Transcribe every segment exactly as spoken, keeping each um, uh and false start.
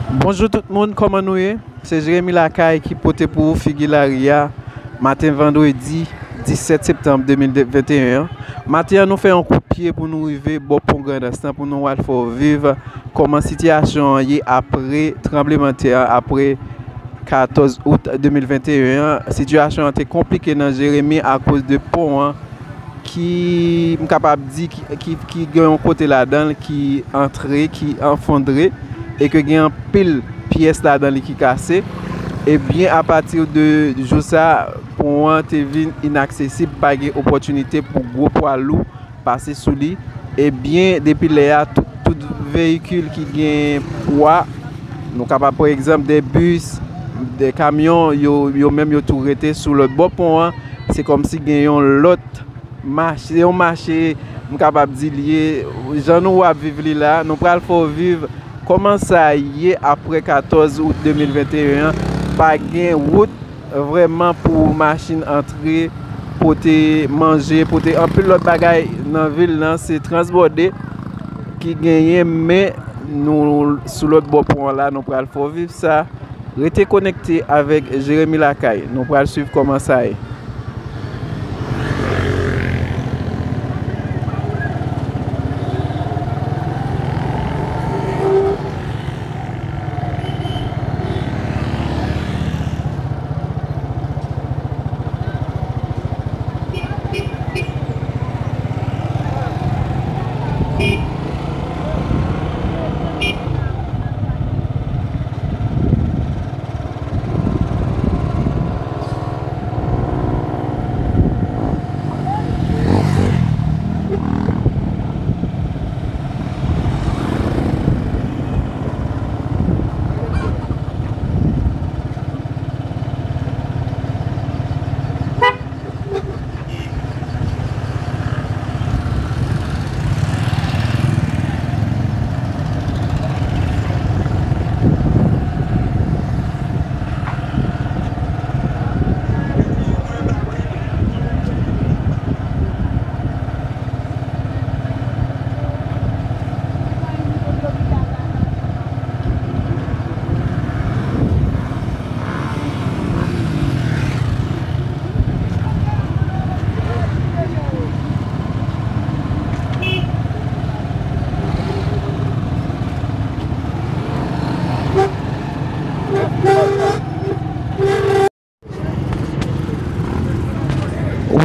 Bonjou tout moun, kòman nou ye? Se Jeremi Lakay ki pote pou ou Figi Lari a, maten vandredi disèt septanm de mil venteyen an. Maten an, nou fè yon kout pye pou nou rive bò pon Grandans lan, pou nou al fè w viv kòman sitiyasyon an ye apre tranblemanntè an, apre katòz out de mil venteyen an. Sitiyasyon an te konplike nan Jeremi akoz de pon an ki, m kapab di, ki, ki, ki gen yon kote ladan l ki antre, ki efondre, e ke gen anpil pyès ladan li ki kase. Ebyen, apati de jou sa, pon an te vin inaksesib, pa gen opòtinite pou gwo pwa lou pase sou li. Ebyen, depi lè a, tout, tout veyikil ki gen pwa, nou kapab pran egzanp de bis, de kamyon, yo, yo menm yo tou rete sou lòt bò pon an. Se kòmsi gen yon lòt mache, se yon mache, m kapab di l ye, jan nou ap viv li la, nou pral fè w viv kòman sa ye apre katòz out de mil venteyen an. Pa gen wout vrèman pou machin antre, pote manje, pote anpil lòt bagay nan vil lan. Se transbòde ki genyen, men nou sou lòt bò pon an la, nou pral fè w viv sa. Rete konekte avèk Jeremi Lakay. Nou pral swiv kòman sa ye.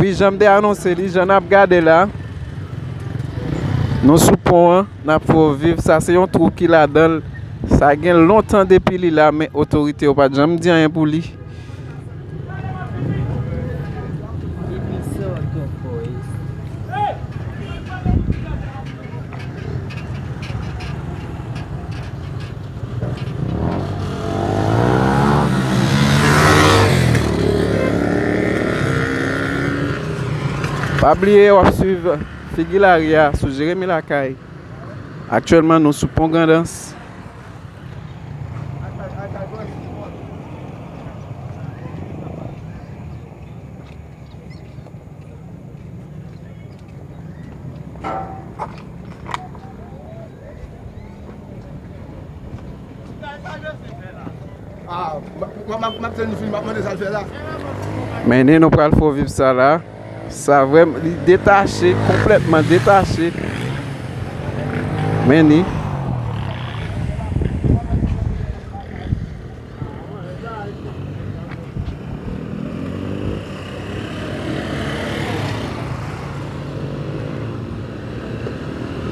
Wi, jan m te anonse li, jan n ap gade la, nou sou pon an, n ap fè w viv. Sa se yon twou ki ladan l. Sa gen lontan depi li la, men otorite yo pa t janm di anyen pou li. Pa bliye w ap swiv Figi Lari a sou Jeremi Lakay. Aktyèlman, nou sou pon Grandans. Ah, m, m, m, m ap tann li fini, m ap mande sa l fè la. Men ni nou pral fè w viv sa la. Sa vrèman, li detache, konplètman detache. Men ni.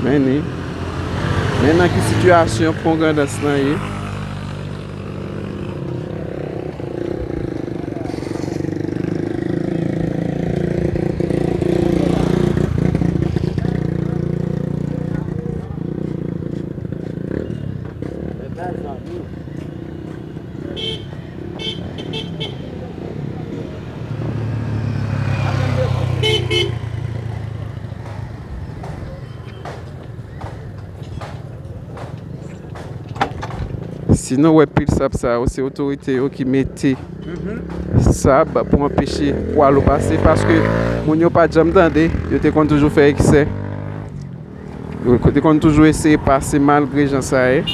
Men ni. Men nan ki sitiyasyon pon Grandans lan ye. Si nou wè pil sab sa yo, se otorite yo ki mete sab pou anpeche pwa lou pase, paske moun yo pa t janm tande, yo te konn toujou fè eksè. Yo te konn toujou eseye pase malgre jan sa ye.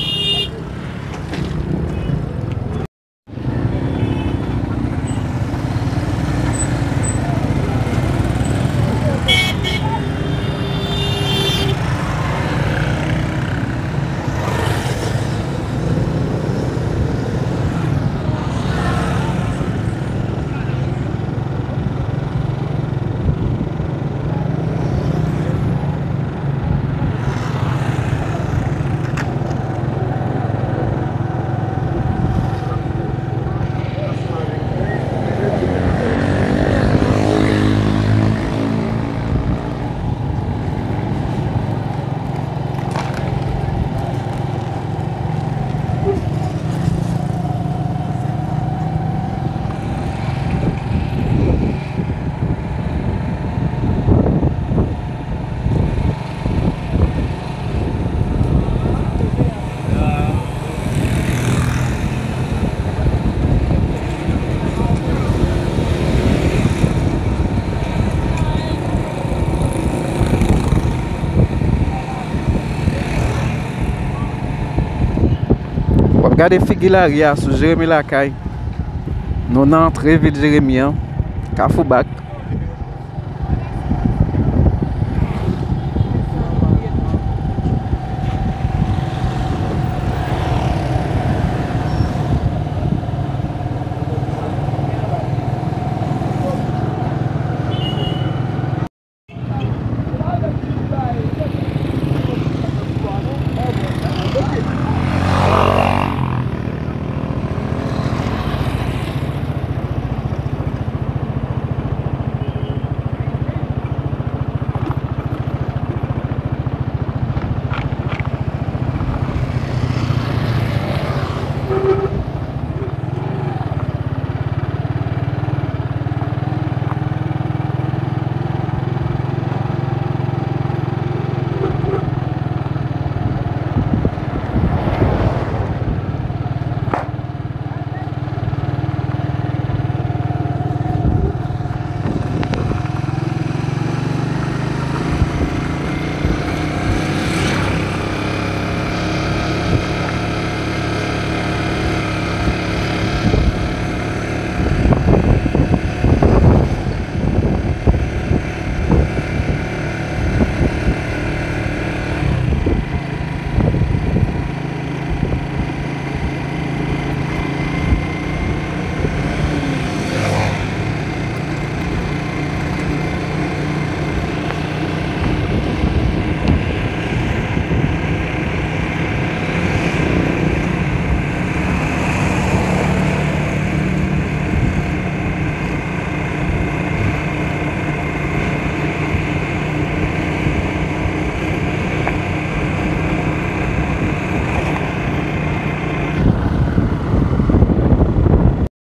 Gade figi lari a sou Jeremi Lakay. Nou nan antre vil Jeremi an, Kafou Bak.